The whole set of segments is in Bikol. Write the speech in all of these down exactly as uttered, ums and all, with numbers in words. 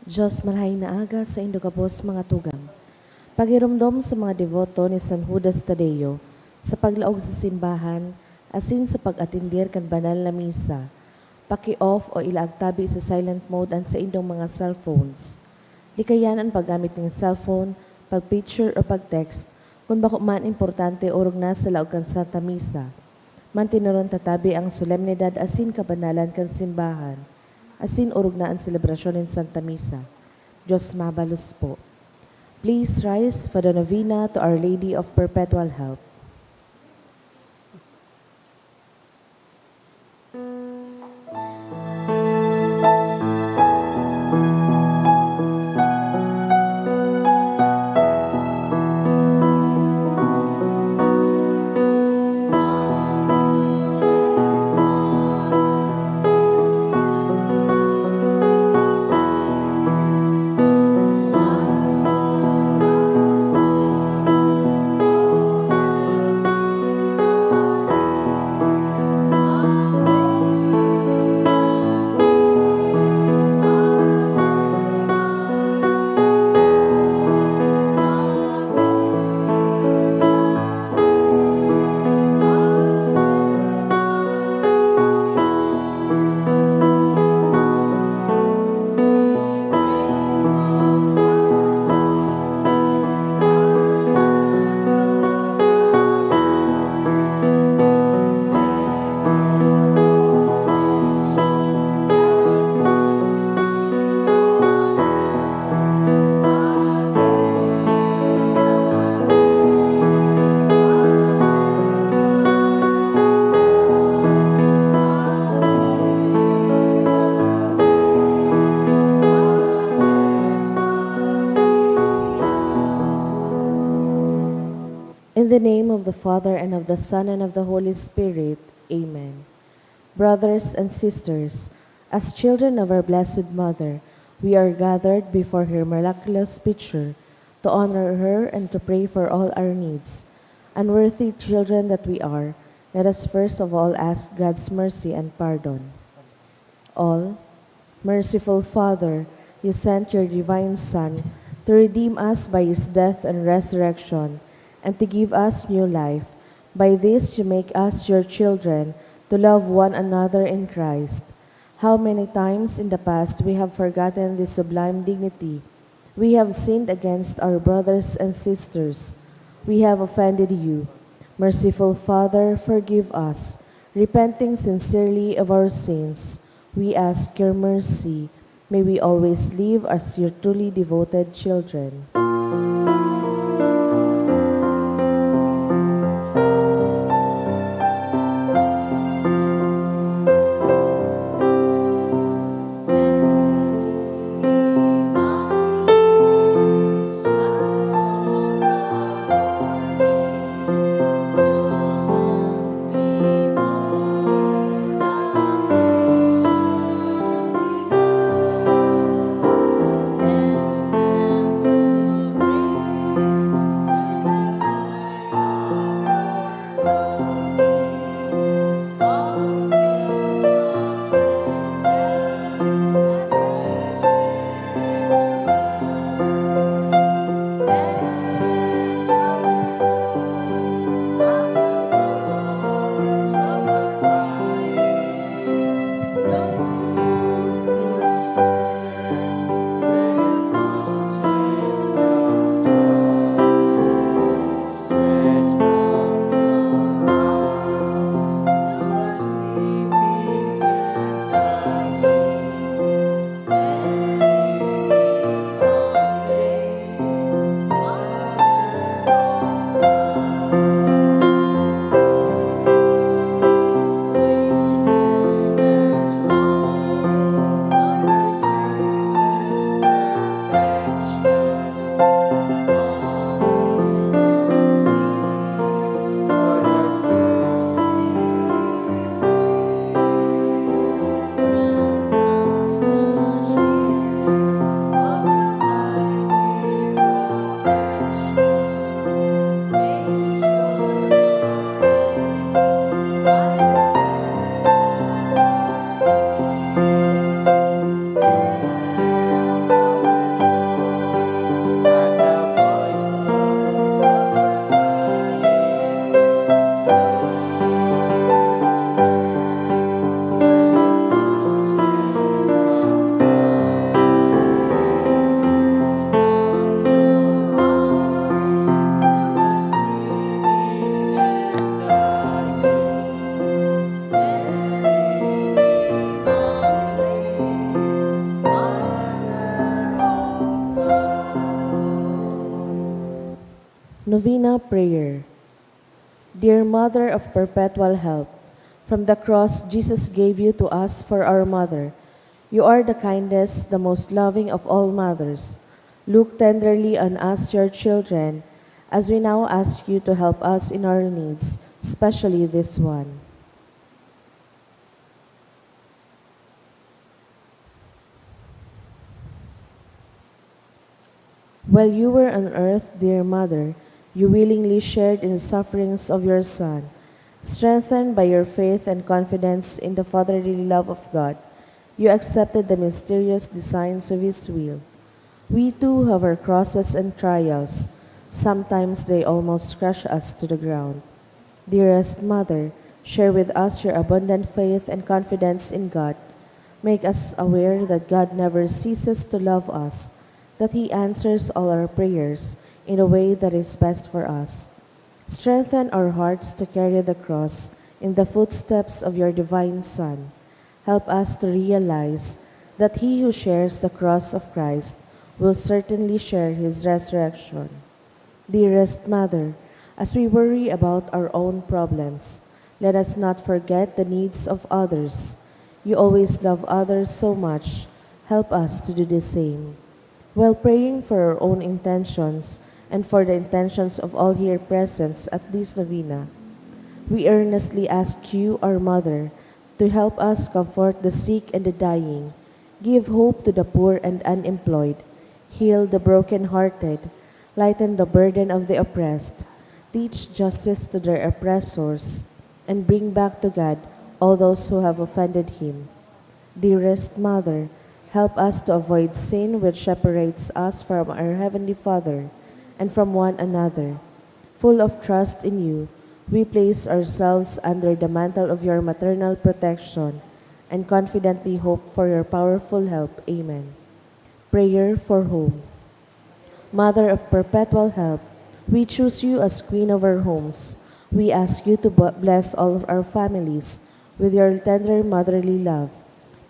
Diyos, marahay na aga sa indo gabos mga tugang. Pagiromdom sa mga deboto ni San Judas Tadeo sa paglaog sa simbahan asin sa pag-atender kan banal na misa. Paki-off o ilaag tabi sa silent mode an saindong mga cellphones. Likayan an paggamit nin cellphone, pag-picture o pag-text kun bako man importante orog na sa laog kan Santa Misa. Manteneron ta tabi ang solemnidad asin kabanalan kan simbahan, asin orog na an selebrasyon nin Santa Misa. Diyos mabalos po. Please rise for the novena to Our Lady of Perpetual Help. In the name of the Father, and of the Son, and of the Holy Spirit. Amen. Brothers and sisters, as children of our Blessed Mother, we are gathered before her miraculous picture to honor her and to pray for all our needs. Unworthy children that we are, let us first of all ask God's mercy and pardon. All, merciful Father, you sent your divine Son to redeem us by his death and resurrection, and to give us new life. By this you make us your children, to love one another in Christ. How many times in the past we have forgotten this sublime dignity. We have sinned against our brothers and sisters. We have offended you. Merciful Father, forgive us. Repenting sincerely of our sins, we ask your mercy. May we always live as your truly devoted children. Novena Prayer. Dear Mother of Perpetual Help, from the cross Jesus gave you to us for our mother. You are the kindest, the most loving of all mothers. Look tenderly on us, your children, as we now ask you to help us in our needs, especially this one. While you were on earth, dear mother, you willingly shared in the sufferings of your Son. Strengthened by your faith and confidence in the fatherly love of God, you accepted the mysterious designs of His will. We too have our crosses and trials. Sometimes they almost crush us to the ground. Dearest Mother, share with us your abundant faith and confidence in God. Make us aware that God never ceases to love us, that He answers all our prayers in a way that is best for us. Strengthen our hearts to carry the cross in the footsteps of your divine Son. Help us to realize that he who shares the cross of Christ will certainly share his resurrection. Dearest Mother, as we worry about our own problems, let us not forget the needs of others. You always love others so much. Help us to do the same. While praying for our own intentions and for the intentions of all here present at this novena, we earnestly ask you, our Mother, to help us comfort the sick and the dying, give hope to the poor and unemployed, heal the brokenhearted, lighten the burden of the oppressed, teach justice to their oppressors, and bring back to God all those who have offended Him. Dearest Mother, help us to avoid sin which separates us from our Heavenly Father and from one another. Full of trust in you, we place ourselves under the mantle of your maternal protection and confidently hope for your powerful help. Amen. Prayer for Home. Mother of Perpetual Help, we choose you as Queen of our homes. We ask you to b-, bless all of our families with your tender motherly love.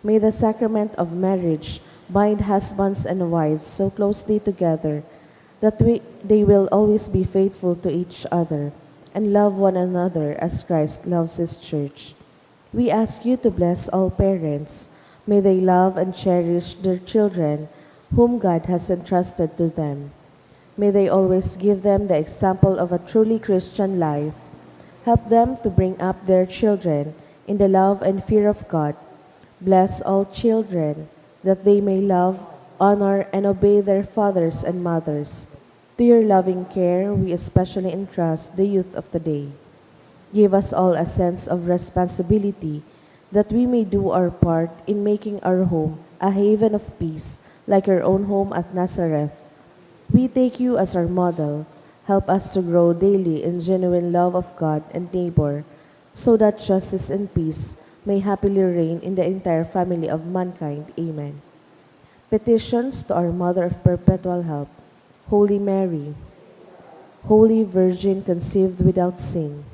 May the sacrament of marriage bind husbands and wives so closely together that we, they will always be faithful to each other and love one another as Christ loves His church. We ask you to bless all parents. May they love and cherish their children whom God has entrusted to them. May they always give them the example of a truly Christian life. Help them to bring up their children in the love and fear of God. Bless all children that they may love, honor, and obey their fathers and mothers. To your loving care, we especially entrust the youth of today. Give us all a sense of responsibility that we may do our part in making our home a haven of peace like your own home at Nazareth. We take you as our model. Help us to grow daily in genuine love of God and neighbor, so that justice and peace may happily reign in the entire family of mankind. Amen. Petitions to our Mother of Perpetual Help, Holy Mary, Holy Virgin conceived without sin.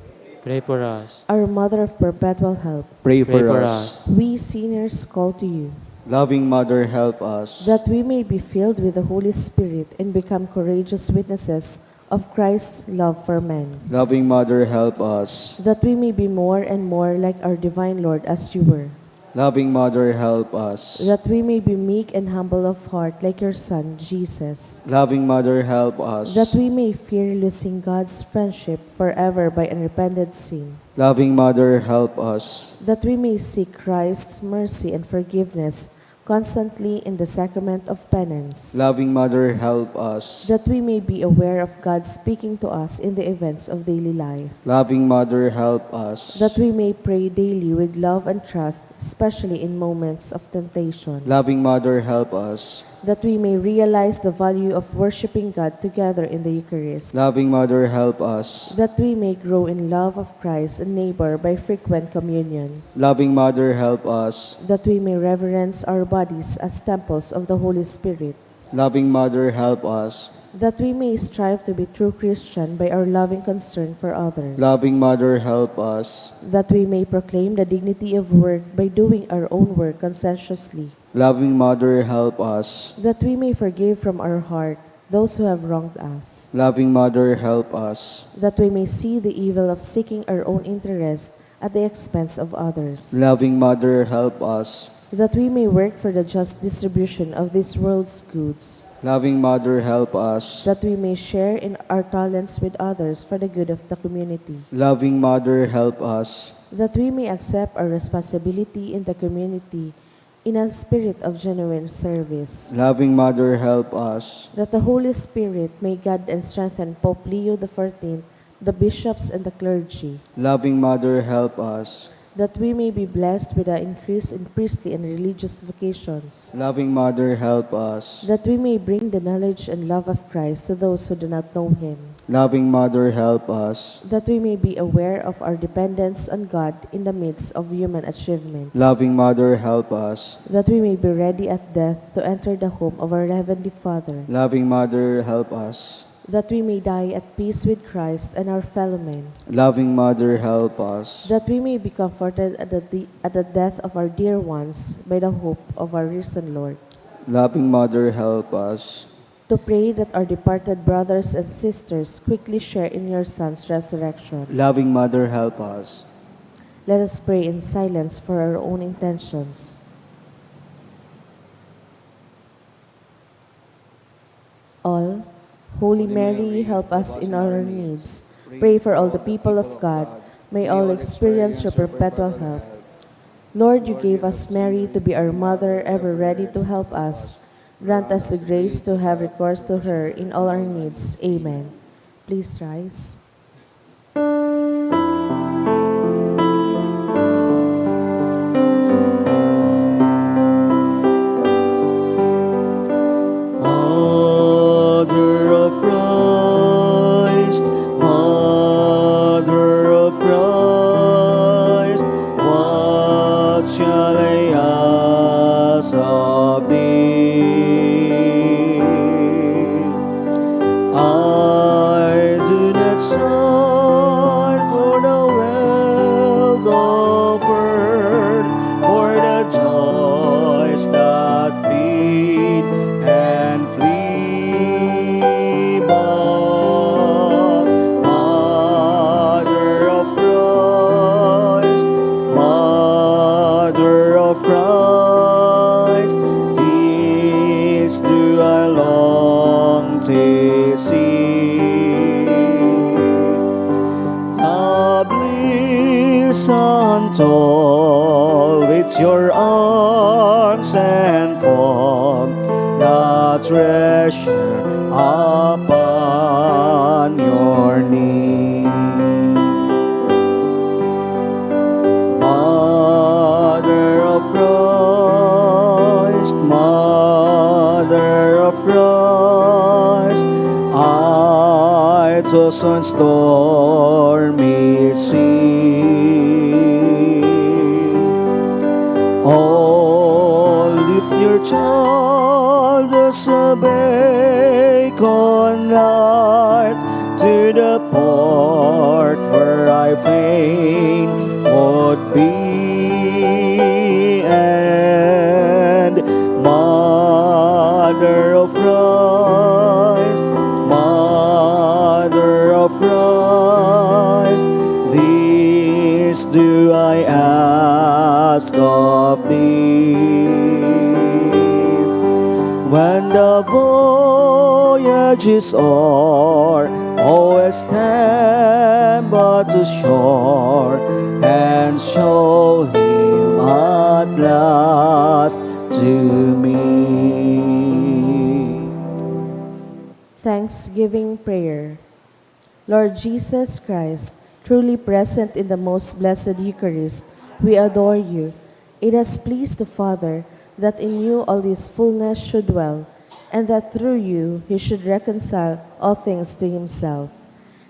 Pray for us. Our Mother of Perpetual Help. Pray Pray for for us. us. We sinners call to you. Loving Mother, help us. That we may be filled with the Holy Spirit and become courageous witnesses of Christ's love for men. Loving Mother, help us. That we may be more and more like our divine Lord as you were. Loving Mother, help us. That we may be meek and humble of heart like your Son, Jesus. Loving Mother, help us. That we may fear losing God's friendship forever by unrepented sin. Loving Mother, help us. That we may seek Christ's mercy and forgiveness constantly in the sacrament of penance. Loving Mother, help us. That we may be aware of God speaking to us in the events of daily life. Loving Mother, help us. That we may pray daily with love and trust, especially in moments of temptation. Loving Mother, help us. That we may realize the value of worshiping God together in the Eucharist. Loving Mother, help us. That we may grow in love of Christ and neighbor by frequent communion. Loving Mother, help us. That we may reverence our bodies as temples of the Holy Spirit. Loving Mother, help us. That we may strive to be true Christian by our loving concern for others. Loving Mother, help us. That we may proclaim the dignity of work by doing our own work conscientiously. Loving Mother, help us. That we may forgive from our heart, those who have wronged us. Loving Mother, help us. That we may see the evil of seeking our own interest at the expense of others. Loving Mother, help us. That we may work for the just distribution of this world's goods. Loving Mother, help us. That we may share in our talents with others for the good of the community. Loving Mother, help us. That we may accept our responsibility in the community in a spirit of genuine service. Loving Mother, help us. That the Holy Spirit may guide and strengthen Pope Leo the fourteenth, the bishops, and the clergy. Loving Mother, help us. That we may be blessed with an increase in priestly and religious vocations. Loving Mother, help us. That we may bring the knowledge and love of Christ to those who do not know Him. Loving Mother, help us. That we may be aware of our dependence on God in the midst of human achievements. Loving Mother, help us. That we may be ready at death to enter the home of our Heavenly Father. Loving Mother, help us. That we may die at peace with Christ and our fellow men. Loving Mother, help us. That we may be comforted at the, de- at the death of our dear ones by the hope of our risen Lord. Loving Mother, help us. To pray that our departed brothers and sisters quickly share in your Son's resurrection. Loving Mother, help us. Let us pray in silence for our own intentions. All, Holy Mary, help us in all our needs. Pray for all the people of God. May all experience your perpetual help. Lord, you gave us Mary to be our mother, ever ready to help us. Grant us the grace to have recourse to her in all our needs. Amen. Please rise. Mother of Christ, Mother of Christ, what shall I ask of thee? I do not sigh for the wealth of earth, for the joys that fade and flee, but Mother of Christ, Mother of Christ, this do I long to see. The bliss untold which your arms enfold, the treasure upon your knee. Mother of Christ, Mother of Christ, I toss on stormy sea. Oh, lift your child as a vacant light to the port where I fain would be, and Mother of Christ, Mother of Christ, this do I ask of thee. When the voyage is o'er, always stand by to shore and show him at last to me. Thanksgiving Prayer. Lord Jesus Christ, truly present in the most blessed Eucharist, we adore you. It has pleased the Father that in you all his fullness should dwell, and that through you he should reconcile all things to himself.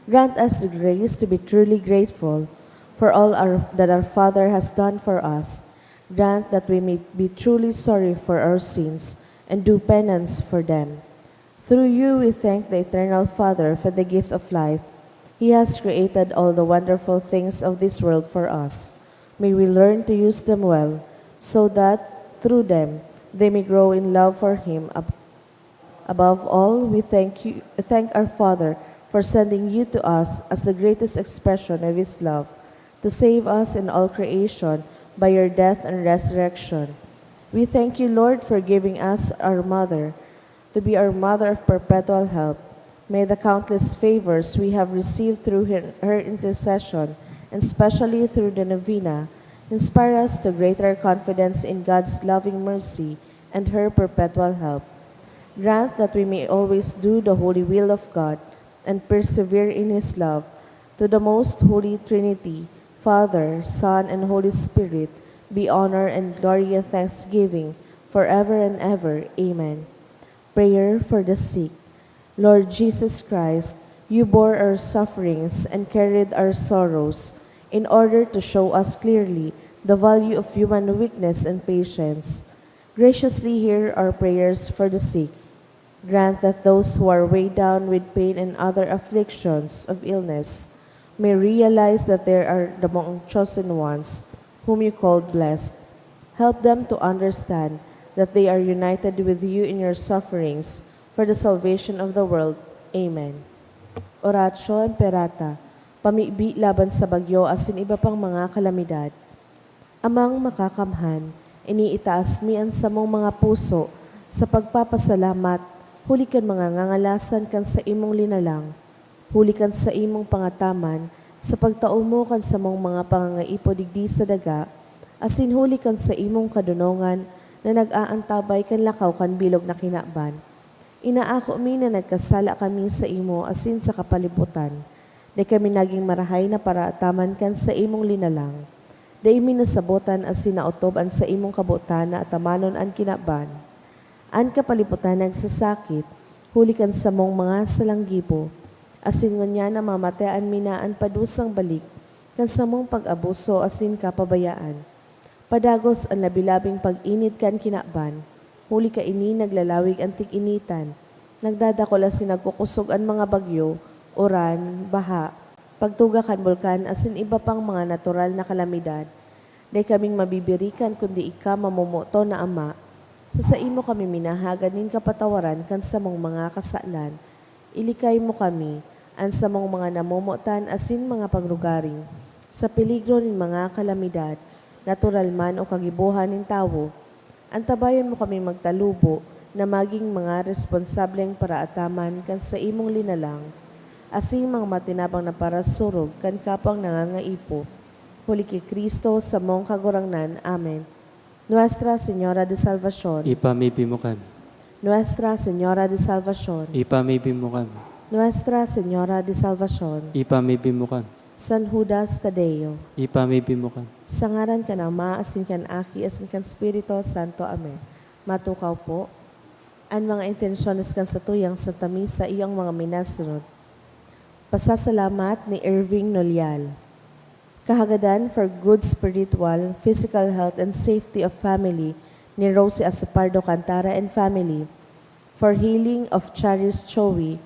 Grant us the grace to be truly grateful for all our, that our Father has done for us. Grant that we may be truly sorry for our sins and do penance for them. Through you, we thank the Eternal Father for the gift of life. He has created all the wonderful things of this world for us. May we learn to use them well, so that, through them, they may grow in love for Him ab- Above all, we thank you, thank our Father for sending you to us as the greatest expression of His love, to save us in all creation by your death and resurrection. We thank you, Lord, for giving us our Mother, to be our Mother of perpetual help. May the countless favors we have received through her, her intercession, and specially through the novena, inspire us to greater confidence in God's loving mercy and her perpetual help. Grant that we may always do the holy will of God and persevere in His love. To the most holy Trinity, Father, Son, and Holy Spirit, be honor and glory and thanksgiving forever and ever. Amen. Prayer for the sick. Lord Jesus Christ, you bore our sufferings and carried our sorrows in order to show us clearly the value of human weakness and patience. Graciously hear our prayers for the sick. Grant that those who are weighed down with pain and other afflictions of illness may realize that they are among chosen ones whom you called blessed. Help them to understand that they are united with you in your sufferings for the salvation of the world. Amen. Oratio Imperata, pamibi laban sa bagyo asin iba pang mga kalamidad. Amang Makakamhan, iniitaas mi an samong mga puso sa pagpapasalamat huli kan mga ngangalasan kan saimong linalang, huli kan saimong pangataman sa pagtao mo kan samong mga pangangaipo digdi sa daga, asin huli kan saimong kadonongan na nag-aantabay kan lakaw kan bilog na kinaban. Inaako mi na nagkasala kami saimo asin sa kapalibutan. Dai kami nagin marahay na paraataman kan saimong linalang. Dai mi nasabotan asin naotob an saimong kabotan na atamanon an kinaban. An kapalibutan nagsasakit huli kan samong mga salanggibo, asin ngunyan namamatean mi na an padusang balik kan samong pag-abuso asin kapabayaan. Padagos an labi-labing pag-init kan kinaban, huli kaini naglalawig an tig-initan, nagdadakul asin nagkukosog an mga bagyo, uran, baha, pagtuga kan bulkan asin iba pang mga natural na kalamidad. Dai kaming mabibirikan kundi ika, mamomoton na Ama. Sa saimo kami minahagad nin kapatawaran kan samong mga kasalan. Ilikay mo kami, an samong mga namomotan asin mga pagrugaring, sa peligro nin mga kalamidad, natural man o kagibohan nin tawo. Antabayan mo kami magtalubo na magin mga responsableng paraataman kan saimong linalang, asin mga matinabang na parasurog kan kapwang nangangaipo. Huli ki Cristo, samong Kagurangnan. Amen. Nuestra Señora de Salvacion. Ipamibi mo kami. Nuestra Señora de Salvacion. Ipamibi mo kami. Nuestra Señora de Salvacion. Ipamibi mo kami. San Judas Tadeo. Ipamibi mo kami. Sa ngaran kan Ama, asin kan Aki, asin kan Espiritu Santo. Amen. Matukaw po. An mga intensyones kan satuyang Santa Misa iyo an mga minasunod. Pasasalamat ni Irving Nolial. Kahagadan for good spiritual, physical health and safety of family ni Rosie Asopardo Cantara and family. For healing of Charis Chowi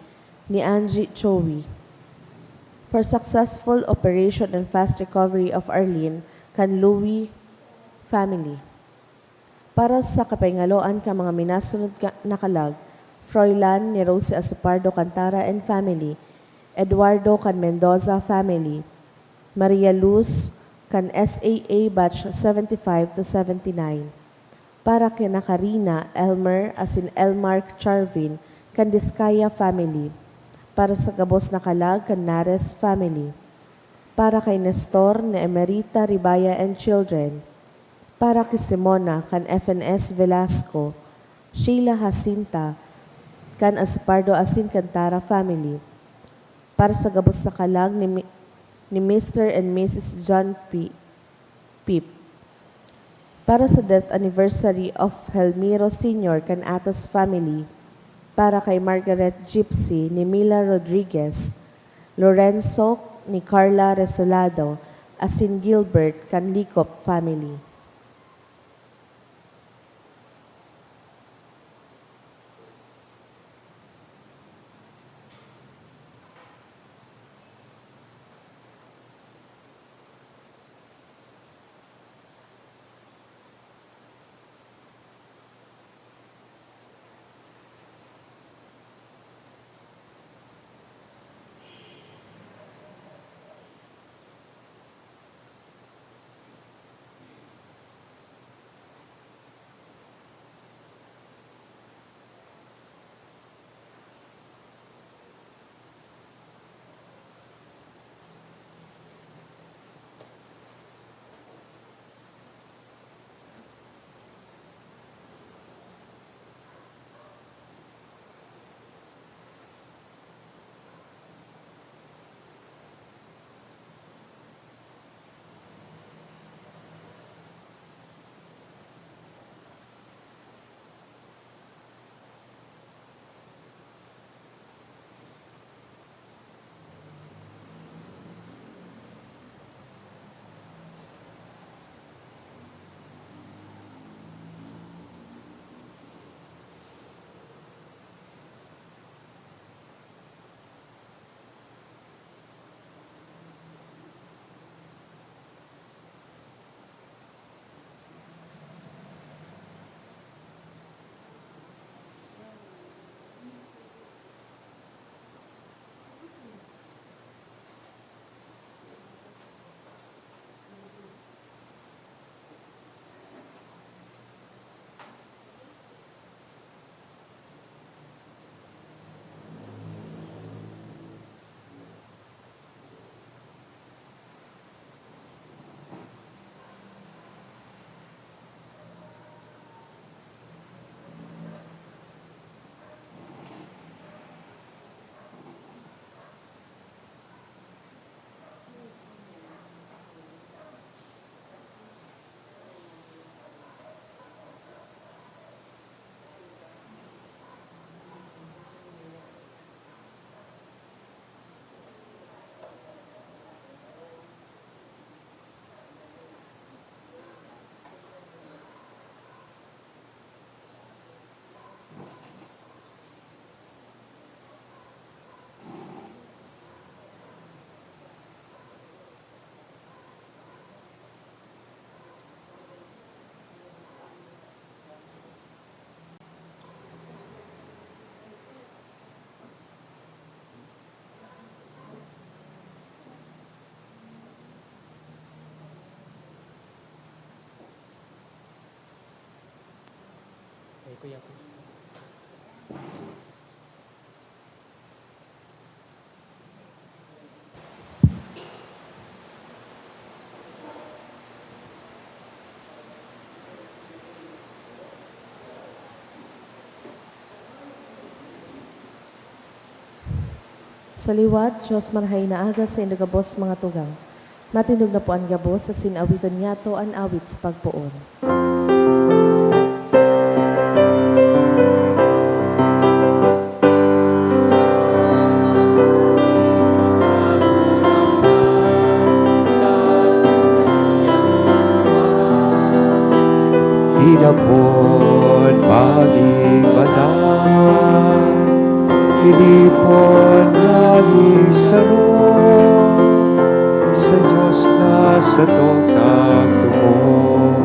ni Angie Chowi. For successful operation and fast recovery of Arlene kan Louis family. Para sa kapahingaloan kan mga minasunod ka, na kalag, Froilan ni Rosie Asopardo Cantara and family, Eduardo kan Mendoza family, Maria Luz kan S A A batch seventy-five to seventy-nine. Para kina Karina, Elmer, asin Elmark Charvin kan Discaya family. Para sa gabos na kalag kan Nares family. Para kay Nestor ni Emerita Ribaya and children. Para ki Simona kan F N S Velasco, Sheila Jacinta kan Asopardo asin Cantara family. Para sa gabos na kalag ni Mi-, ni Mister and Missus John P-, Pip. Para sa death anniversary of Helmiro Senior kan Atos family. Para kay Margaret Gypsy ni Mila Rodriguez, Lorenzo ni Carla Resolado, asin Gilbert kan Licop family. Kuya ko. Sa liwat, Diyos, marahay na aga saindo gabos, mga tugang. Matindog na po an gabos asin awiton niyato an awit sa pagpoon. Inapod magin banal, inipon na isaro, sa Diyos na satong kagtubos.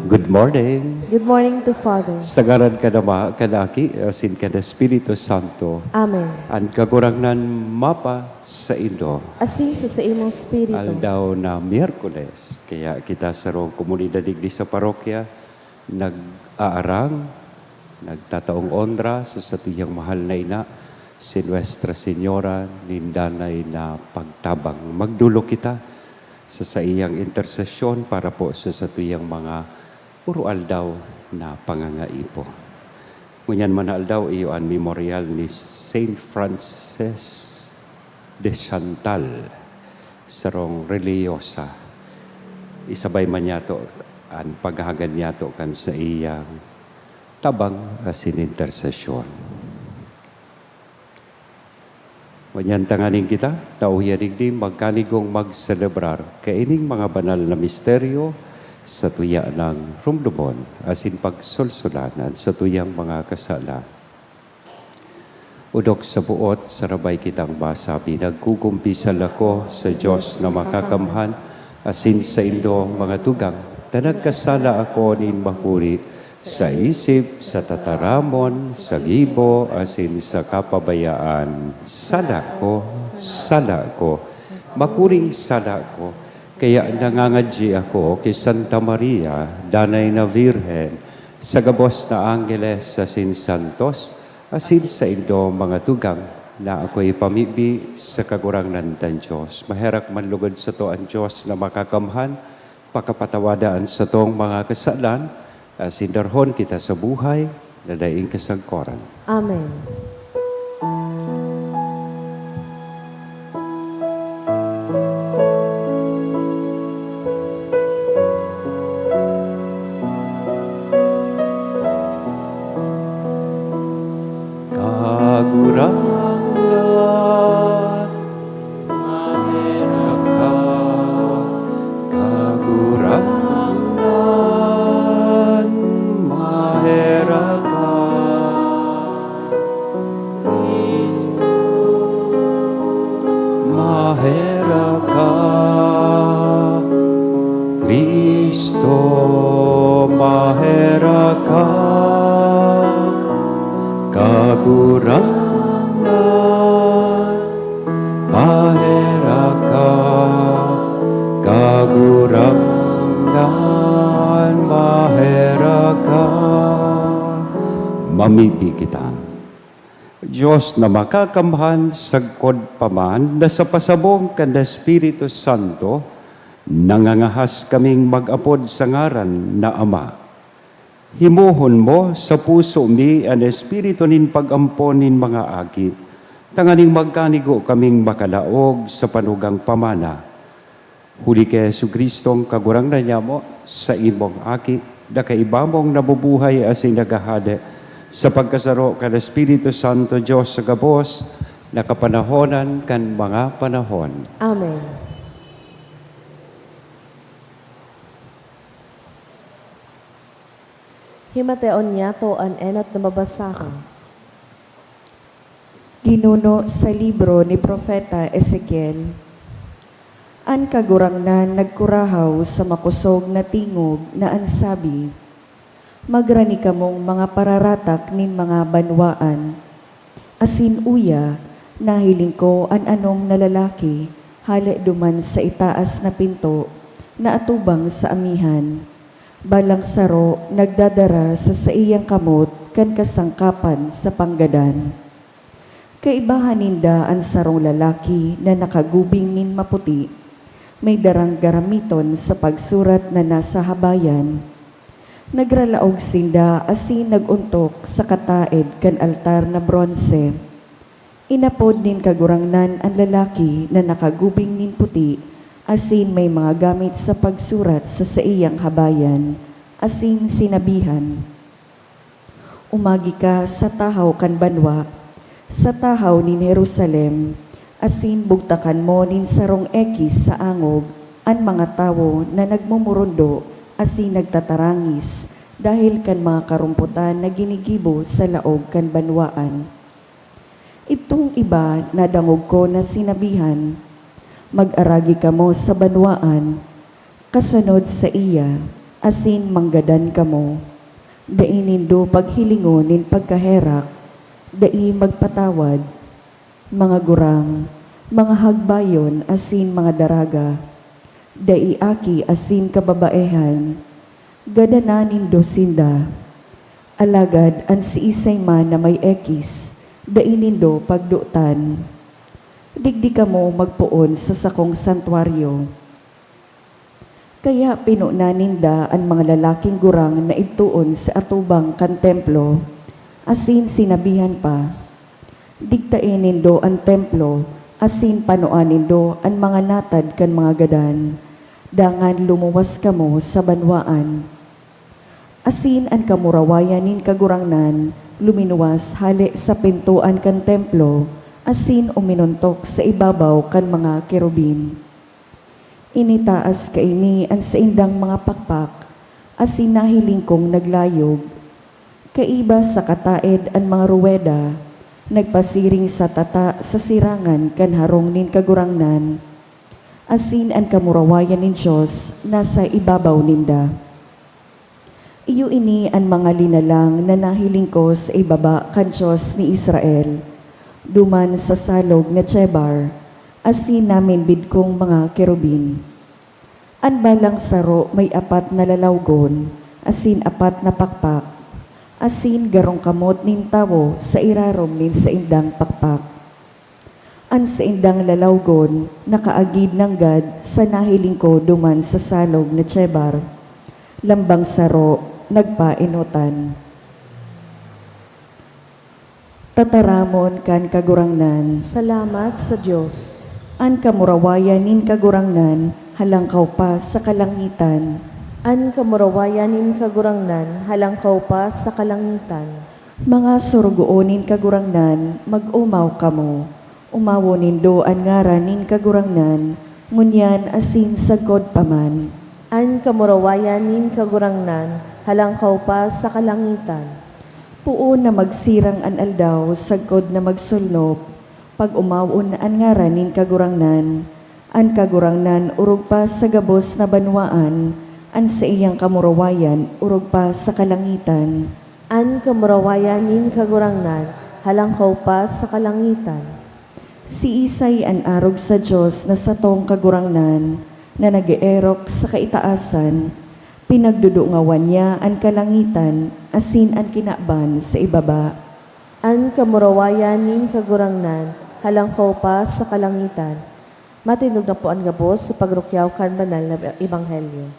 Good morning. Good morning to Father. Sa ngaran kan Ama, kan Aki, asin kan Espiritu Santo. Amen. An Kagurangnan mapa saindo. Asin sa saimong espiritu. Aldaw na Miyerkules, kaya kita sarong komunidad digdi sa parokya nag-aarang, nagtataong onra sa satuyang mahal na ina, si Nuestra Señora nin Danay na Pagtabang. Magdolok kita sa saiyang intersesyon para po sa satuyang mga puro aldaw na pangangaipo. Ngunyan man na aldaw, iyo an memorial ni Saint Frances de Chantal, sarong relihiyosa. Isabay man niyato an paghahagad niyato kan saiyang tabang asin intersesyon. Ngunyan tanganing kita, tauya digdi, magkanigong magselebrar kaining mga banal na misteryo sa tuya nang rumdumon asin pagsulsulan an satuyang mga kasalan. Odok sa buot, sarabay kitang masabi, "Nagkukumpisal ako sa Diyos na Makakamhan asin saindo, mga tugang, ta nagkasala ako nin makuri sa isip, sa tataramon, sa gibo, asin sa kapabayaan. Sala ko, sala ko, makuring sala ko." Kaya nangangadyi ako ki Santa Maria, Danay na Birhen, sa gabos na angheles asin santos, asin saindo, mga tugang, na akoy pamibi sa Kagurangnan tang Diyos. Maherak man lugod sato an Diyos na Makakamhan, pakapatawada an satong mga kasalan, asin darhon kita sa buhay na daing kasagkoran. Amen. Kagurangnan, maherak ka. Kagurangnan, maherak ka. Maherak ka, Cristo, maherak ka, Kagurangnan, maherak ka, Kagurangnan, maherak ka. Mamibi kita. Diyos na Makakamhan, sagkod pa man na sa pasabong kan Espiritu Santo, nangangahas kaming mag-apod sa ngaran na Ama. Himohon mo sa puso mi an espiritu nin pag-ampon nin mga aki, tanganing magkanigo kaming makalaog sa panugang pamana. Huli ki Jesu-Cristong Kagurangnan nyamo, saimong Aki, na kaiba mong nabubuhay asin naghahade, sa pagkasaro kan Espiritu Santo, Dios sa gabos na kapanahonan kan mga panahon. Amen. Himateon niyato an enot na babasahon. Ginuno sa libro ni Propeta Ezekiel. An Kagurangnan nagkurahaw sa makosog na tingog na an sabi, "Magrani kamong mga pararatak nin mga banwaan, asin uya, nahiling ko an anom na lalaki hale duman sa itaas na pinto na atubang sa amihan. Balang saro nagdadara sa saiyang kamot kan kasangkapan sa panggadan. Kaibahan ninda an sarong lalaki na nakagubing nin maputi, may darang garamiton sa pagsurat na nasa habayan. Nagralaog sinda asin nag-ontok sa kataed kan altar na bronse. Inapod nin Kagurangnan an lalaki na nakagubing nin puti asin may mga gamit sa pagsurat sa saiyang habayan, asin sinabihan, "Umagi ka sa tahaw kan banwa, sa tahaw nin Jerusalem, asin bugtakan mo nin sarong ekis sa angog an mga tawo na nagmumurundo asin nagtatarangis dahel kan mga karompotan na ginigibo sa laog kan banwaan." Idtong iba nadangog ko na sinabihan, "Mag-aragi kamo sa banwaan, kasunod saiya, asin manggadan kamo. Dai nindo paghilingon nin pagkaherak, dai magpatawad, mga gurang, mga hagbayon asin mga daraga, dai aki asin kababaehan, gadanan nindo sinda. Alagad an siisay man na may ekis, dai nindo pagdotan. Digdi kamo magpoon sa sakong santuaryo." Kaya pinonan ninda an mga lalaking gurang na idtoon sa atubang kan Templo, asin sinabihan pa, "Digtae nindo an Templo, asin panoa nindo an mga natad kan mga gadan, dangan lumuwas kamo sa banwaan." Asin an kamurawayan nin Kagurangnan luminuwas hale sa pintoan kan Templo asin uminontok sa ibabaw kan mga kerubin. Initaas kaini an saindang mga pakpak, asin nahiling kong naglayog. Kaiba sa kataed an mga ruweda, nagpasiring sa tata sa sirangan kan harong nin Kagurangnan, asin an kamurawayan nin Dios nasa ibabaw ninda. Iyo ini an mga linalang na nahiling ko sa ibaba kan Dios ni Israel, duman sa salog na Chebar, asin naminbid kong mga kerubin. An balang saro may apat na lalawgon asin apat na pakpak, asin garong kamot nin tawo sa irarom nin saindang pakpak. An saindang lalawgon nakaagid nanggad sa nahiling ko duman sa salog na Chebar. Lambang saro, nagpaenotan. Tataramon kan Kagurangnan. Salamat sa Dios. An kamurawayan nin Kagurangnan halangkaw pa sa kalangitan. An kamurawayan nin Kagurangnan halangkaw pa sa kalangitan. Mga sorogoon nin Kagurangnan, mag-omaw kamo. Omawon nindo an ngaran nin Kagurangnan, ngunyan asin sagkod pa man. An kamurawayan nin Kagurangnan halangkaw pa sa kalangitan. Poon na magsirang an aldaw sagkod na magsolnop, pag-omawon an ngaran nin Kagurangnan. An Kagurangnan orog pa sa gabos na banwaan, an saiyang kamurawayan orog pa sa kalangitan. An kamurawayan nin Kagurangnan halangkaw pa sa kalangitan. Siisay an arog sa Dios na satong Kagurangnan, na nag-eerok sa kaitaasan? Pinagdudungawan niya an kalangitan asin an kinaban sa ibaba. An kamurawayan nin Kagurangnan halangkaw pa sa kalangitan. Matindog na po an gabos sa pagrukyaw kan banal na ebanghelyo.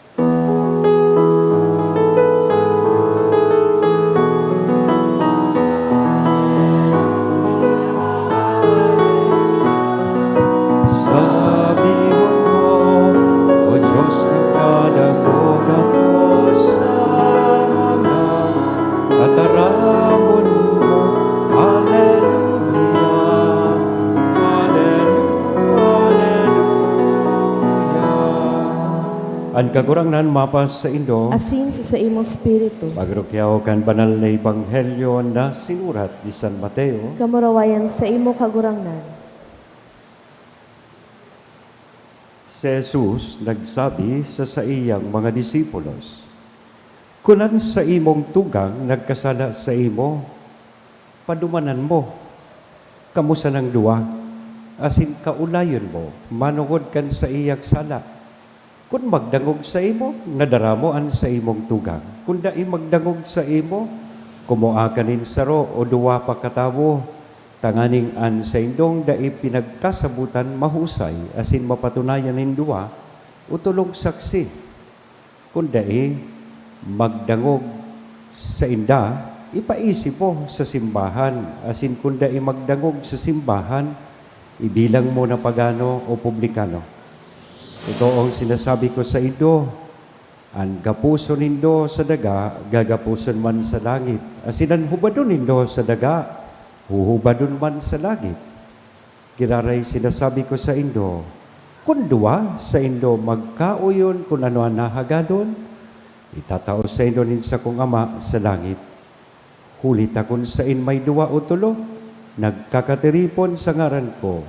Sabihon mo, O Diyos, nagdadangog ako sa mga tataramon mo. Aleluya, aleluya, aleluya. An Kagurangnan mapasaindo. Asin sa saimong espiritu. Pagrukyaw kan banal na ebanghelyo na sinurat ni San Mateo. Kamurawayan saimo, Kagurangnan. Si Jesus nagsabi sa saiyang mga disipulos, "Kun an saimong tugang nagkasala saimo, padumanan mo kamo sanang duwa, asin kaolayon mo manongod kan saiyang sala. Kun magdangog saimo, nadara mo an saimong tugang. Kun dai magdangog saimo, kumuha ka nin saro o duwa pa katawo, tanganing an saindong dai pinagkasabotan mahusay asin mapatunayan nin duwa o tolong saksi. Kun dai magdangog sainda, ipaisip mo sa simbahan, asin kun dai magdangog sa simbahan, ibilang mo na pagano o publikano. Ito ang sinasabi ko saindo, an gaposon nindo sa daga, gagaposon man sa langit, asin an hubadon nindo sa daga, huhubadon man sa langit. Giraray sinasabi ko saindo, kun duwa saindo magkaoyon kun ano an hahagadon, itatao saindo nin sakong Ama sa langit. Huli ta kun saen may duwa o tolo nagkakatiripon sa ngaran ko,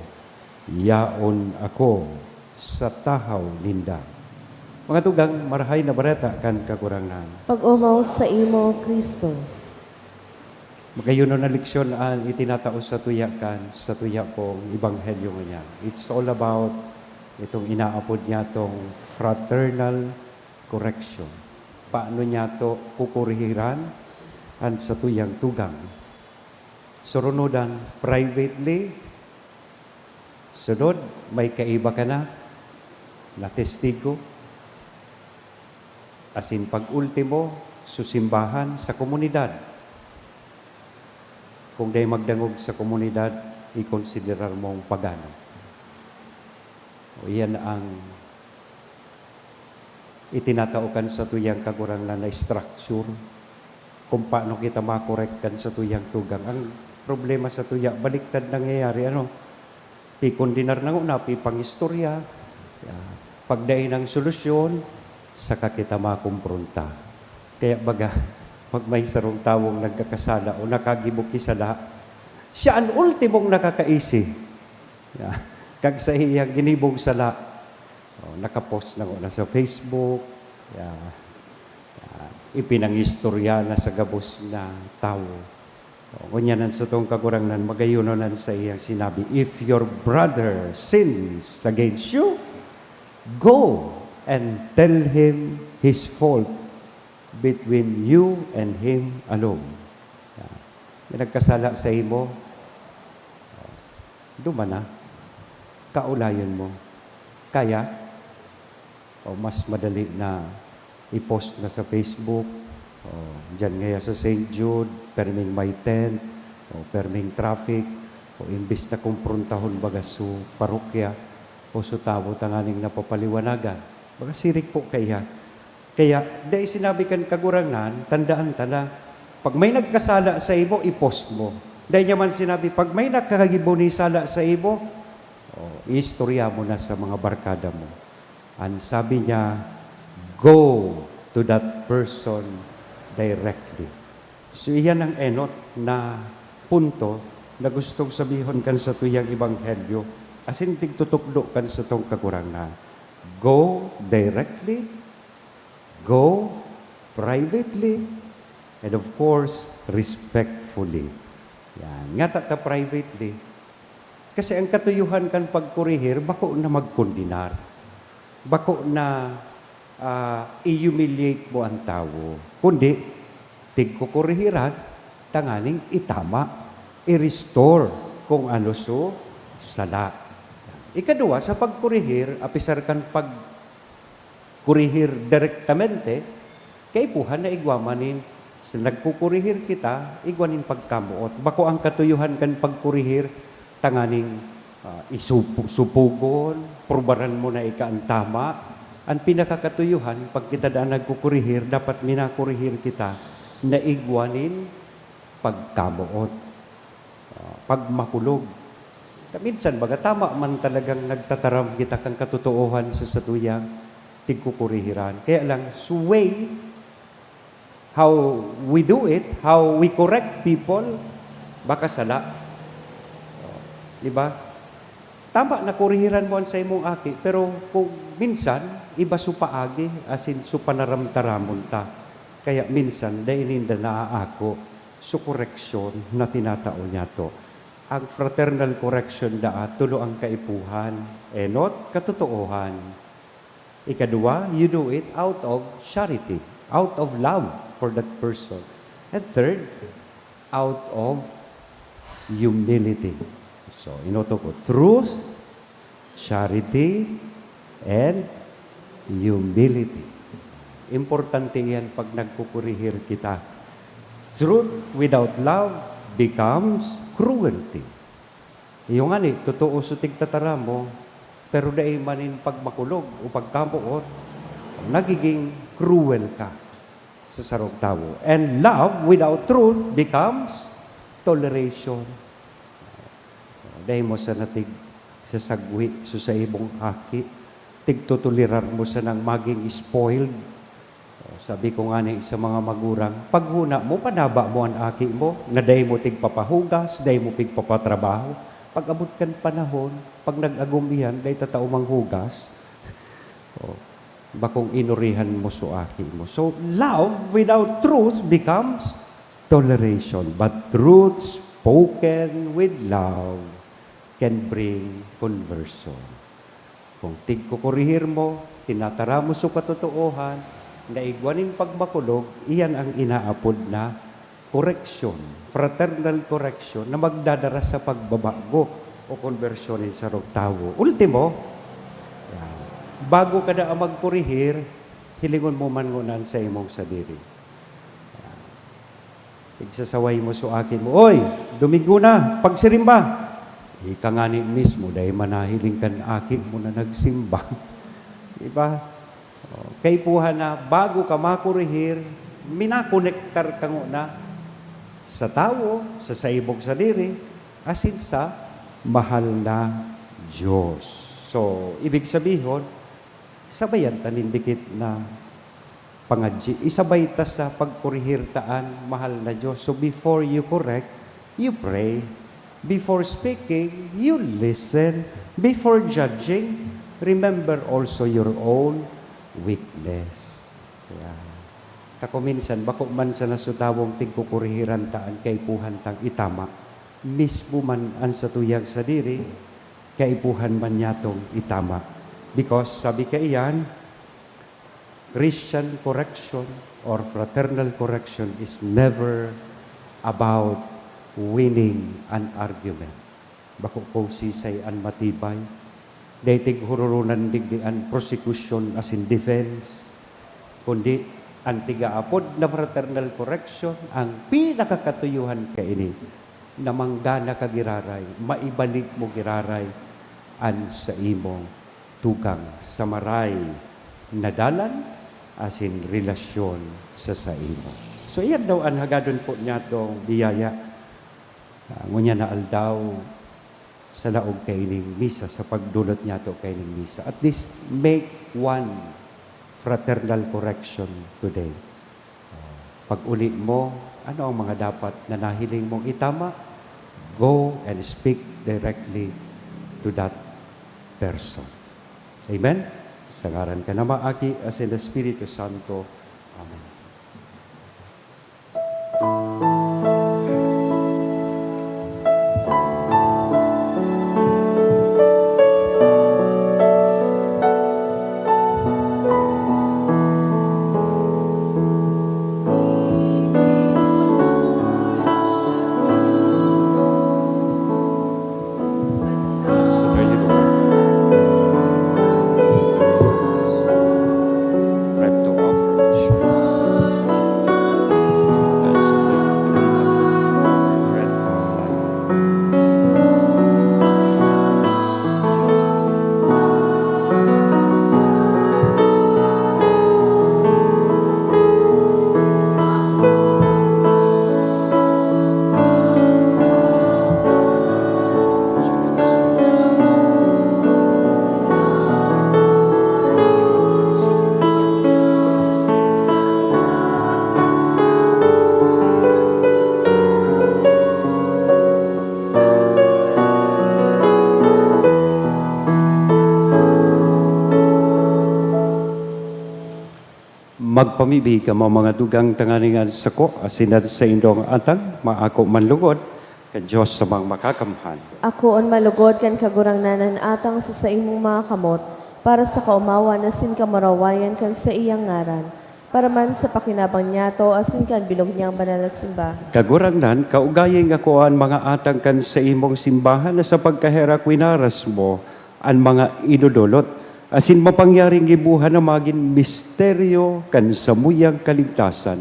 yaon ako sa tahaw ninda. Mga tugang, Marahay na Bareta kan Kagurangnan. Pag-omaw saimo, Cristo. Magayon na leksyon an itinatao sa tuya kan, sa tuya pong ebanghelyo ngunyan. It's all about itong inaapod niya tong fraternal correction. Paano niya to kukurihiran an satuyang tugang? Surunodan, privately. Sunod, may kaiba ka na, na testigo. Asin pag-ultimo, sa simbahan, sa komunidad. Kung dai magdangog sa komunidad, ikonsiderar mong pagano. O, iyan ang itinatao kan satuyang Kagurangnan na structure kung paano kita makorek kan satuyang tugang. Ang problema satuya, baliktad nangyayari, ano? Pikondenar na ngona, pipangistorya. Ya, pag dai nang solusyon, saka kita makompronta. Kaya baga, pag may sarong tawong nagkakasala o nakagibo ki sala, siya an ultimong nakakaisi. Ya, kag sa iyang ginibong sala, oh, nakapost na ngona sa Facebook, ya, ya, ipinangistorya na sa gabos na tawo. Oh, ngunyan an satong Kagurangnan, magayonon an saiyang sinabi, "If your brother sins against you, go and tell him his fault between you and him alone." Ya. May nagkasala saimo, duman na, kaulayon mo. Kaya, o mas madali na i-post na sa Facebook, o diyan ngaya sa Saint Jude, perming may tent, o perming traffic, o imbis na komprontahon baga su parokya, o su tawo tanganing napapaliwanagan. Baga siring po kaiyan. Kaya, dai sinabi kan Kagurangnan, tandaan ta na, pag may nagkasala saimo, i-post mo. Dai niya man sinabi, pag may nakagibo ni sala saimo, o, iistorya mo na sa mga barkada mo. An sabi niya, "Go to that person directly." So, iyan ang enot na punto na gustong sabihon kan satuyang ebanghelyo, asin tigtutukdo kan satong Kagurangnan. Go directly, go privately, and of course, respectfully. Yan. Ngata ta privately, kasi ang katuyuhan kan pagkorehir, bako na magkondenar. Bako na, ah, i-humiliate mo an tawo. Kundi, tigkokorehiran tanganing itama, i-restore kung ano su sala. Ikaduwa, sa pagkorehir, apisar kan pag korehir direktamente, kaipuhan na igwa man nin, sa nagkokorehir kita, igwa nin pagkamoot. Bako ang katuyuhan kan pagkorehir tanganing, ah, isupo-, supogon, prubaran mo na ika an tama. An pinakakatuyuhan, pag kita daa nagkokorehir, dapat minakorehir kita na igwa nin pagkamoot, ah, pagmakulog. Minsan, baga, tama man talagang nagtataram kita kan katotoohan sa satuyang tigkukurihiran. Kaya lang, sa way how we do it, how we correct people, baka sala. Oh, di ba? Tama na kurihiran mo an saimong aki, pero kung minsan, iba su paagi, asin su panaramtaramon ta. Kaya minsan, dai ninda naaako su koreksyon na tinatao niyato. Ang fraternal correction daa, tulo ang kaipuhan, enot, katotoohan. Ikadwa, you do it out of charity, out of love for that person. And third, out of humility. So, inuto ko, truth, charity, and humility. Importante yan pag nagkukurihir kita. Truth without love becomes cruelty. Iyo ngani, totoo so tigtataram mo, pero dai man nin pagmakulog o pagkamoot, nagiging cruel ka sa sarong tawo. And love without truth becomes toleration. Dai mo sana tigsasagwi so sa imong aki, tigtotolerar mo sanang maging spoiled. O, sabi ko ngani sa mga magurang, paghona mo, panaba mo an aki mo, na dai mo tigpapahugas, dai mo pigpapatrabaho. Pag-abot kan panahon, pag nag-agom iyan, dai tatao manghugas. O, bakong inurihan mo so aki mo. So, love without truth becomes toleration, but truth spoken with love can bring conversion. Kung tigkukurihir mo, tinataram mo so katotoohan, na igwa nin pagmakulog, iyan ang inaapod na koreksyon, fraternal correction, na magdadara sa pagbabago o konbersyon nin sarong tawo. Ultimo, yan, bago ka daa magkurihir, hilingon mo man nguna an saimong sadiri. Yan. Igsasaway mo so aki mo, "Oy, Domingo na, pagsirimba!" Ika ngani mismo, dai man nahiling kan aki mo na nagsimba. Di ba? O, kaipuhan na, bago ka makurihir, minakonektar ka nguna sa tawo, sa saimong sadiri, asin sa mahal na Diyos. So, ibig sabihon, sabayan ta nin dikit na pangadyi. Isabay ta sa pagkurihir ta an mahal na Diyos. So, before you correct, you pray. Before speaking, you listen. Before judging, remember also your own weakness. Kaya, ta kung minsan, bako man sana sa tawong tigkukurihiran ta an kaipuhan tang itama. Mismo man an satuyang sadiri, kaipuhan man niyatong itama. Because, sabi kaiyan, Christian correction or fraternal correction is never about winning an argument. Bako kung sisay an matibay. Dai tighuroronan digdi an prosecution asin defense, kundi an tigaapod na fraternal correction, ang pinakakatuyohan kaini, na manggana ka giraray, maibalik mo giraray an saimong tugang sa maray na dalan asin relasyon sa saimo. So, iyan daw an hagadon po niyatong biyaya, ah, ngunyan na aldaw sa laog kaining misa, sa pagdolot niyato kaining misa. At least, make one fraternal correction today. Pag-uli mo, ano ang mga dapat na nahiling mong itama? Go and speak directly to that person. Amen? Sa ngaran kan Ama, Aki, asin Espiritu Santo. Amen. Magpamibi kamo, mga dugang, tanganing an sako asin an saindong atang maako man lugod kan Dios sa mga makakamhan. Akoon man lugod kan Kagurangnan an atang sa saimong mga kamot, para sa kaomawan asin kamurawayan kan saiyang ngaran, para man sa pakinabang niyato asin kan bilog niyang banal na simbahan. Kagurangnan, kaugayi nga kua an mga atang kan saimong simbahan na sa pagkaherak winaras mo an mga idodolot, asin mapangyaring gibohan na magin misteryo kan samuyang kaligtasan.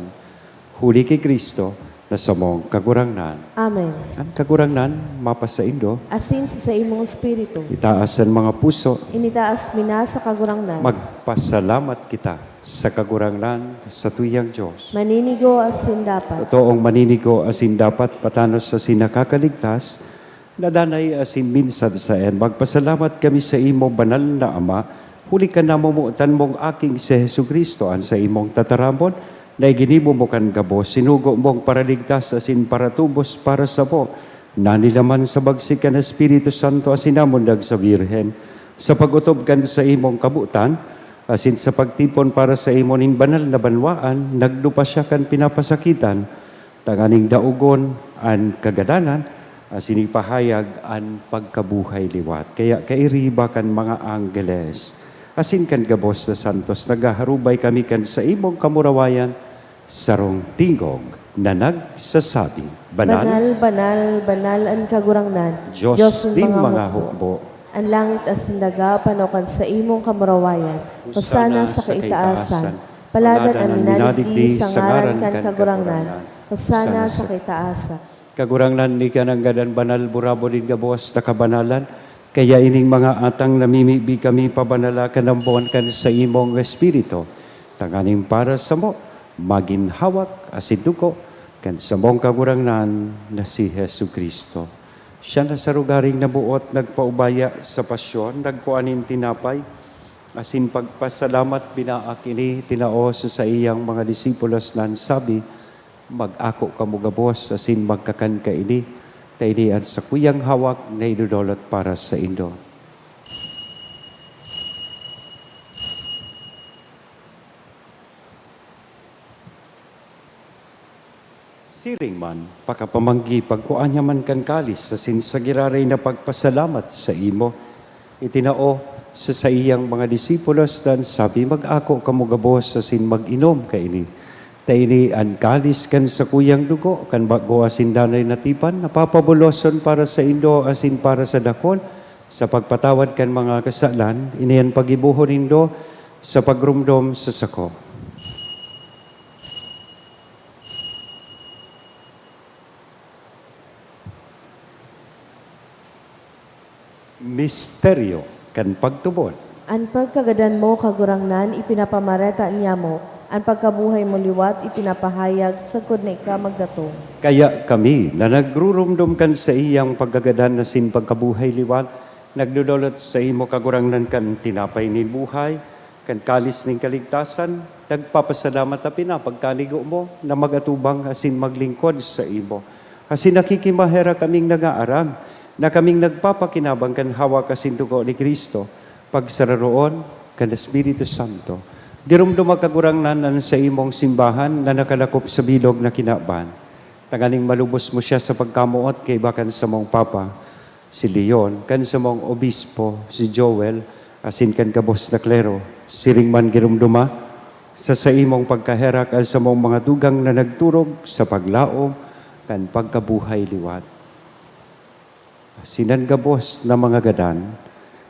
Huli ki Cristo na samong Kagurangnan. Amen. An Kagurangnan mapasaindo. Asin sa saimong espiritu. Itaas an mga puso. Initaas mi na sa Kagurangnan. Magpasalamat kita sa Kagurangnan, satuyang Dios. Maninigo asin dapat. Totoong maninigo asin dapat, patanos asin nakakaligtas, na danay asin minsan saen. Magpasalamat kami sa imo, banal na Ama, huli kan namomotan mong Aking si Jesu-Cristo, an saimong tataramon, na iginibo mo kan gabos, sinugo mong paraligtas asin paratubos para samo, nanilaman sa bagsik kan Espiritu Santo asin namundag sa Birhen. Sa pag-otob kan saimong kabotan, asin sa pagtipon para sa imo nin banal na banwaan, nagdupa siya kan pinapasakitan, tanganing daogon an kagadanan, asin ipahayag an pagkabuhay liwat. Kaya kairiba kan mga anggeles, asin kan gabos na santos, naghaharubay kami kan saimong kamurawayan sarong tingog na nagsasabi, "Banal, banal, banal an Kagurangnan, Diyos nin mga hukbo. An langit asin daga pano kan saimong kamurawayan. Hosana sa kaitaasan. Paladan an minadigdi sa ngaran kan Kagurangnan. Hosana sa kaitaasan." Kagurangnan, ika nanggad an banal, burabod nin gabos na kabanalan. Kaya ining mga atang namimibi kami, pabanala kan ambon kan saimong Espiritu, tanganing para samo, magin hawak asin dugo kan samong Kagurangnan na si Jesu-Cristo. Siya na sa rogaring naboot nagpaubaya sa pasyon, nagkua nin tinapay, asin pagpasalamat, binaak ini, tinao sa saiyang mga disipulos na an sabi, "Mag-ako kamo gabos asin magkakan kaini, ta ini an sakuyang hawak na idodolot para saindo." Siring man, pakapamanggi, pagkua niya man kan kalis asin sa giraray na pagpasalamat saimo, itinao sa saiyang mga disipulos, dan sabi, "Mag-ako kamo gabos asin mag-inom kaini. Ta ini an kalis kan sakuyang dugo kan bago asin danay na tipan, na papabuloson para saindo asin para sa dakul sa pagpatawad kan mga kasalan. Ini an paggibohon nindo sa pagromdom sa sako." Misteryo kan pagtubod. An pagkagadan mo, Kagurangnan, ipinapamareta niamo, an pagkabuhay mo liwat ipinapahayag sagkod na ika magdatong. Kaya kami na nagruromdom kan saiyang pagkagadan asin pagkabuhay liwat, nagdodolot saimo, Kagurangnan, kan tinapay nin buhay, kan kalis nin kaligtasan, nagpapasalamat ta pinapagkanigo mo na mag-atubang asin maglingkod saimo. Asin nakikimaherak kaming nangaaram na kaming nagpapakinabang kan hawak asin dugo ni Cristo, pagsararoon kan Espiritu Santo. Giromdoma, Kagurangnan, an saimong simbahan na nakalakop sa bilog na kinaban, tanganing malubos mo siya sa pagkamoot kaiba kan samong Papa, si Leon, kan samong obispo, si Joel, asin kan gabos na klero. Siring man giromdoma sa saimong pagkaherak an samong mga tugang na nagturog sa paglaom kan pagkabuhay liwat. Asin an gabos na mga gadan,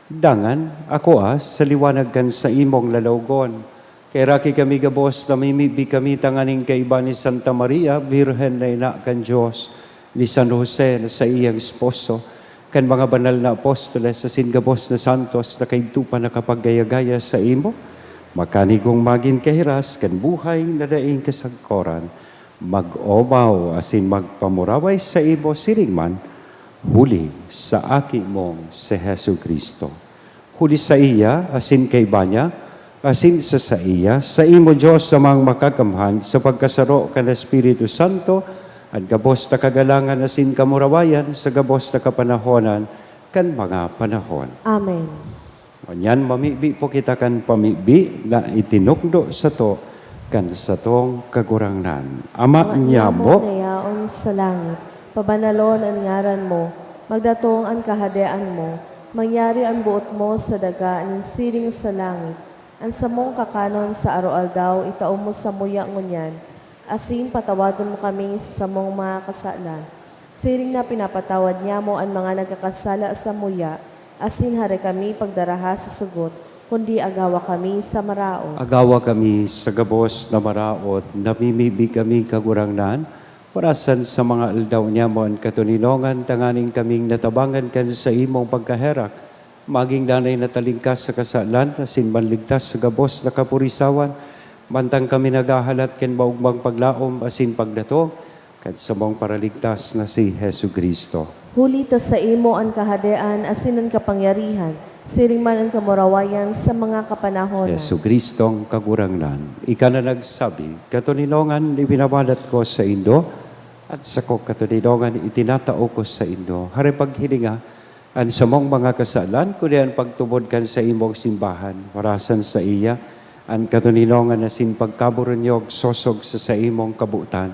dangan akoa sa liwanag kan saimong lalawgon. Kaheraki kami gabos, namimibi kami tanganing kaiba ni Santa Maria, Birhen na ina kan Dios, ni San Jose na saiyang esposo, kan mga banal na apostoles asin gabos na santos na kaidto pa nakapaggaya-gaya saimo, makanigong magin kahiras kan buhay na daing kasagkoran, mag-omaw asin magpamuraway saimo siring man, huli sa Aki mong si Jesu-Cristo. Huli saiya, asin kaiba niya, asin sa saiya, saimo, Dios Amang Makakamhan, sa pagkasaro kan Espiritu Santo, an gabos na kagalangan asin kamurawayan sa gabos na kapanahonan kan mga panahon. Amen. Ngunyan, mamibi po kita kan pamibi na itinukdo sato kan satong Kagurangnan. Ama niamo na yaon sa langit, pabanalon an ngaran mo, magdatong an Kahadean mo, Mangyari an boot mo sa daga nin siring sa langit. An samong kakanon sa aroaldaw itao mo samuya ngunyan, asin patawadon mo kami sa samong mga kasalan, siring na pinapatawad niamo an mga nagkakasala samuya, asin hare kami pagdaraha sa sugot, kundi agawa kami sa maraot. Agawa kami sa gabos na maraot, namimibi kami, Kagurangnan, parasan sa mga aldaw niamo an katoninongan, tanganing kaming natabangan kan saimong pagkaherak, magin danay na talingkas sa kasalan asin manligtas sa gabos na kapurisawan, mantang kami naghahalat kan maogmang paglaom asin pagdatong kan samong Paraligtas na si Jesu-Cristo. Huli ta saimo an kahadean asin an kapangyarihan, siring man an kamurawayan sa mga kapanahonan. Jesu-Cristong Kagurangnan, ika na nagsabi, "Katoninongan ipinamalat ko saindo, at sako katoninongan itinatao ko saindo." Hare paghilinga an samong mga kasalan, kundi an pagtubod kan saimong simbahan, parasan saiya an katoninongan asin pagkaburunyog sosog sa saimong kabotan.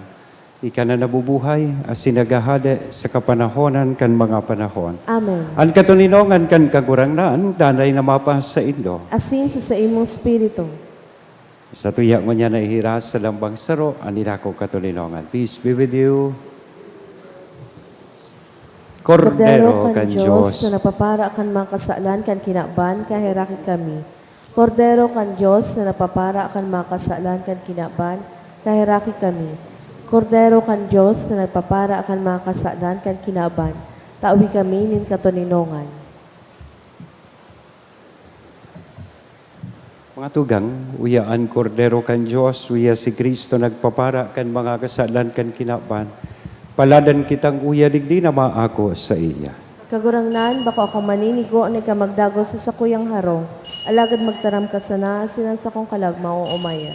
Ika na nabubuhay asin naghahade sa kapanahonan kan mga panahon. Amen. An katoninongan kan Kagurangnan danay na mapasaindo. Asin sa saimong espiritu. Satuya ngunyan na ihiras sa lambang saro an inako katoninongan. Peace be with you. Kordero kan Dios na nagpapara kan mga kasalan kan kinaban, kaheraki kami. Kordero kan Dios na nagpapara kan mga kasalan kan kinaban, kaheraki kami. Kordero kan Dios na nagpapara kan mga kasalan kan kinaban, tawi kami nin katoninongan. Mga tugang, uya an Kordero kan Dios, uya si Cristo nagpapara kan mga kasalan kan kinaban. Paladan kitang uya digdi na maako saiya. Kagurangnan, bako ako maninigo na ika magdagos sa sakuyang harong, alagad magtaram ka sana asin an sakong kalag maoomayan.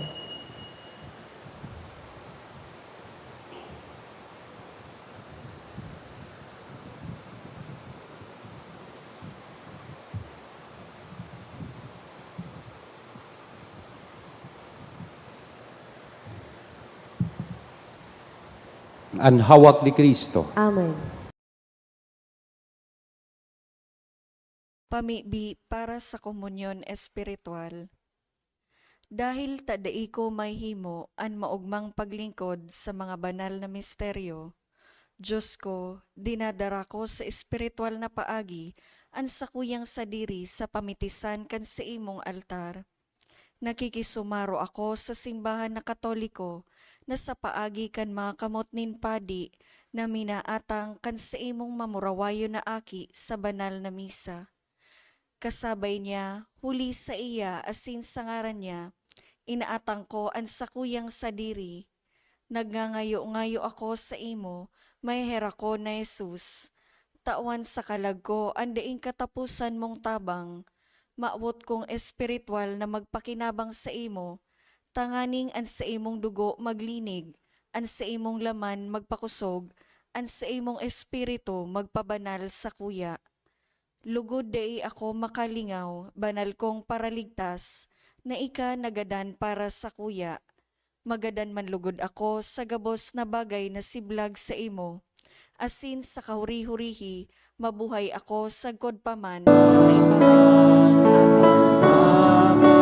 An hawak ni Cristo. Amen. Pamibi para sa komunyon espiritual. Dahil ta dai ko mahihimo an maogmang paglingkod sa mga banal na misteryo, Dios ko, dinadara ko sa espiritual na paagi an sakuyang sadiri sa pamitisan kan saimong altar. Nakikisumaro ako sa simbahan na Katoliko na sa paagi kan mga kamot nin padi na minaatang kan saimong mamurawayon na aki sa banal na misa. Kasabay niya, huli saiya asin sa ngaran niya, inaatang ko an sakuyang sadiri. Nagngangayo-ngayo ako saimo, maheherakon na Jesus. Tawan sa kalag ko an daing kataposan mong tabang. Mawot kong espiritual na magpakinabang saimo, tanganing an saimong dugo maglinig, an saimong laman magpakosog, an saimong espiritu magpabanal sakuya. Lugod dai ako makalingaw, banal kong Paraligtas, na ika nagadan para sakuya. Magadan man lugod ako sa gabos na bagay na siblag saimo, asin sa kahuri-hurihi, mabuhay ako sagkod pa man sa kaibahan mo. Amen.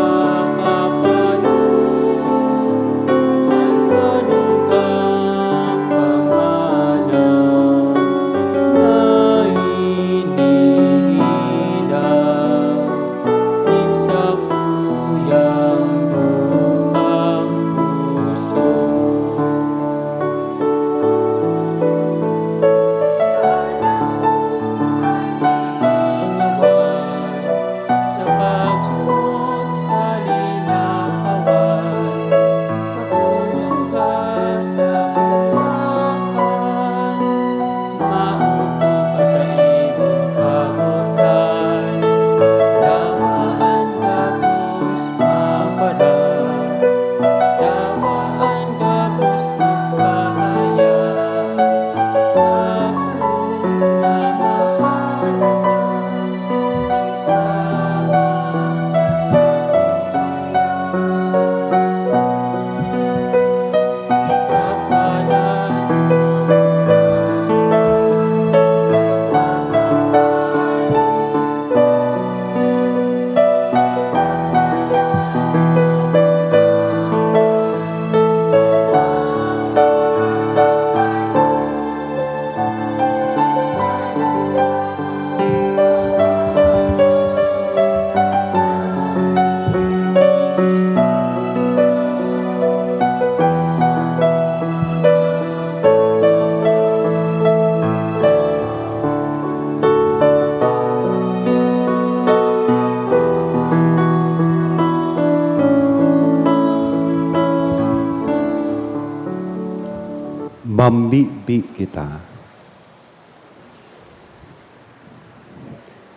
Pambibi kita.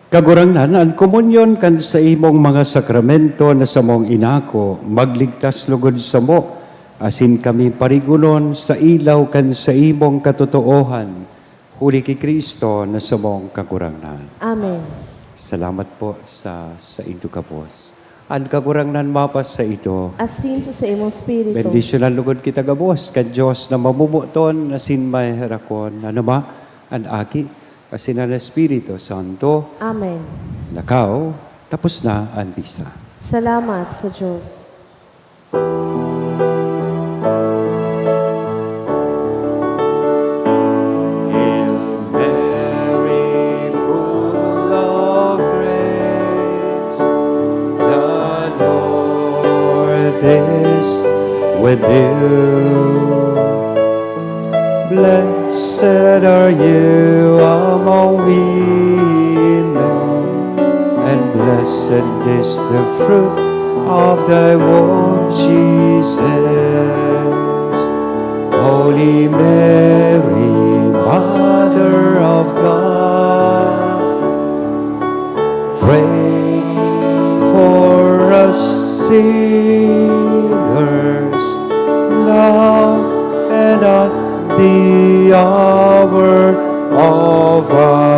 Kagurangnan, an komunyon kan saimong mga sakramento na samong inako, magligtas lugod samo, asin kami parigonon sa ilaw kan saimong katotoohan, huli ki Cristo na samong Kagurangnan. Amen. Salamat po sa saindo gabos. An Kagurangnan mapasaindo. Asin sa saimong espiritu. Bendisyonan lugod kita gabos kan Dios na mamomoton asin maheherakon, an Ama, an Aki, asin an Espiritu Santo. Amen. Lakaw, tapos na an misa. Salamat sa Dios. Hail Mary, full of grace, the Lord is with you. Blessed are you among women, and blessed is the fruit of thy womb, Jesus. Holy Mary, Mother of God, pray for us sinners, now and at the hour of our